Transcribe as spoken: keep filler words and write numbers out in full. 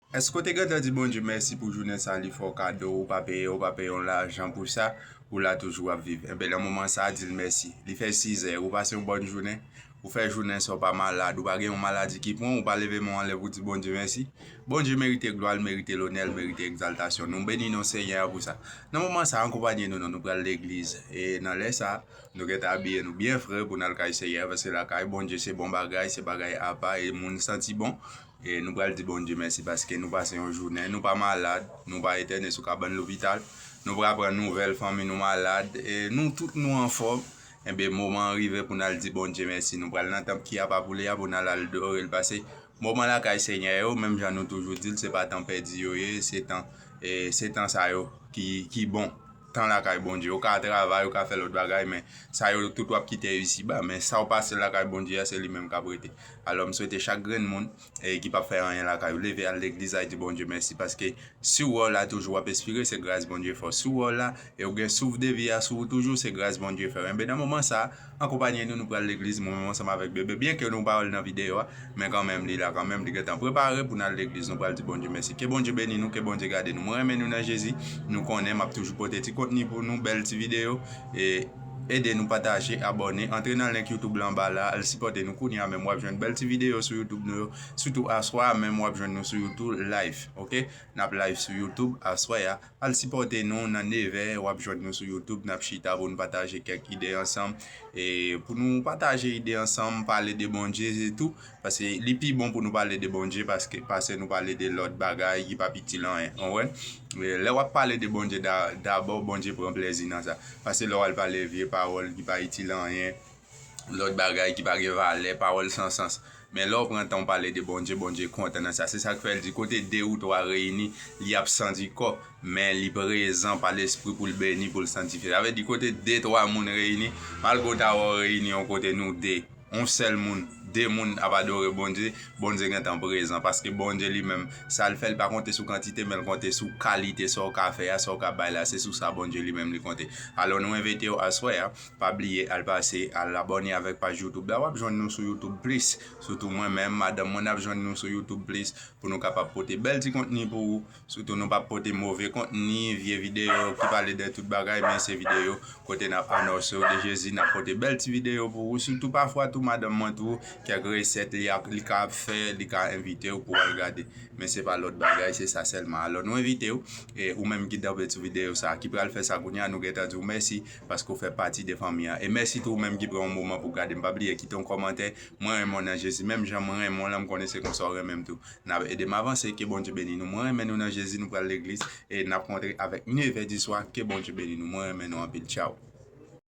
Èske w te gentan di Bondye mèsi pou jounen sa li fè w kado, ou pa peye, ou pa peye yon lajan pou sa, ou la toujou ap viv? Enben, nan moman sa a, di l mèsi. Li fè sizè, ou pase yon bòn jounen, ou fè jounen sa, ou pa malad, ou pa gen yon maladi ki pran w, ou pa leve men w anlè pou di Bondye mèsi. Bondye merite glwa, l merite lonè, l merite egzaltasyon. Nou beni non Senyè a pou sa. Nan moman sa a, akonpanye nou non, nou pral legliz. E nan lè sa a, nou gentan abiye nou byen fre pou n al kay Senyè a, paske lakay Bondye se bon bagay, se bagay apa, e moun santi bon. E nou pral di Bondye mèsi paske nou pase yon jounen, nou pa malad, nou pa etène sou kabann lopital, nou pa pran nouvèl fanmi nou malad, e nou tout nou anfòm. Enben, moman an rive pou n al di Bondye mèsi. Nou pral nan tanp ki apa pou li a pou n al adore l. Pase moman lakay Senyè yo, menm jan nou toujou di l, se pa tan pèdi yo ye, se tan, e, se tan sa yo ki, ki bon. Tan lakay Bondye. Ou ka travay, ou ka fè lòt bagay, men sa yo tout w ap kite isi ba. Men sa w pase lakay Bondye a, se li menm k ap rete. Alò, m swete chak grenn moun, e, ki p ap fè anyen lakay ou, leve al legliz, al di Bondye mèsi, paske si w wè w la toujou w ap espire, se gras Bondye fè w. Si w wè w la, e ou gen souf de vi a sou ou toujou, se gras Bondye fè w. Enben, nan moman sa a, akonpanye nou, nou pral legliz, mwen menm ansanm avèk bebe. Byenke nou pa wè l nan videyo a, men kanmenm, li la kanmenm, li gentan prepare pou n al legliz. Nou pral di Bondye mèsi. Ke Bondye beni nou, ke Bondye gade nou. Mwen renmen nou nan Jezi. Nou konnen m ap toujou pote ti kontni pou nou, bèl ti videyo. E ede nou pataje, abòne, antre nan link YouTube la anba la, al sipòte nou kounye a menm. W ap jwenn bèl ti videyo sou YouTube nou yo. Sitou aswè a menm, w ap jwenn nou sou YouTube live, oke? N ap live sou YouTube aswè a. Al sipòte nou nan nevè, w ap jwenn nou sou YouTube, n ap chita pou n pataje kèk ide ansanm. E pou nou pataje ide ansanm, pale de Bondye, se tou. Paske li pi bon pou nou pale de Bondye, paske pase nou pale de lòt bagay ki p ap itil anyen. Ou wè? E lè w ap pale de Bondye da-, dabò, Bondye pran plezi nan sa. Pase lè w al pale vye pawòl ki pa itil anyen, lòt bagay ki pa gen valè, pawòl san sans. Men lè w pran tan w pale de Bondye, Bondye kontan nan sa. Se sa k fè l di, kote de ou twa reyini, li ap santi kò, men li prezan pa Lespri pou l beni, pou l santifye. Sa vle di, kote de, twa moun reyini, malgre w ta wè w reyini yon kote nou de, yon sèl moun, de moun ap adore Bondye, Bondye gentan prezan. Paske Bondye li menm, sa l fè, l pa konte sou kantite, men l konte sou kalite sa w ka fè a, sa w ka bay la. Se sou sa Bondye li menm li konte. Alò, nou envite w aswè a, pa bliye al pase, al abòne avèk paj YouTube la. W ap jwenn nou sou YouTube plis. Sitou mwen menm, madanm mwen, n ap jwenn nou sou YouTube plis pou nou kapab pote bèl ti kontni pou ou. Sitou nou p ap pote move kontni, vye videyo ki pale de tout bagay, men se videyo kote n ap anonse w de Jezi, n ap pote bèl ti videyo pou ou. Sitou pafwa tou madanm mwen tou, kèk resèt li ap, li ka ap fè, li ka envite w pou w al gade. Men se pa lòt bagay, se sa sèlman. Alò nou envite w, e ou menm ki tanbe sou videyo sa, ki pral fè sa kounye a, nou gentan di w mèsi paske w fè pati de fanmi an. E mèsi tou ou menm ki pran yon moman pou w gade m. Pa bliye kite yon kòmantè. Mwen renmen w nan Jezi. Menm jan mwen renmen w lan, m konnen se konsa w renmen m tou. N ap ede m avanse. Ke Bondye beni nou. Mwen renmen nou nan Jezi. Nou pral legliz e n ap kontre avèk nevè di swa. Ke Bondye beni nou. Mwen renmen nou anpil. Tchaw.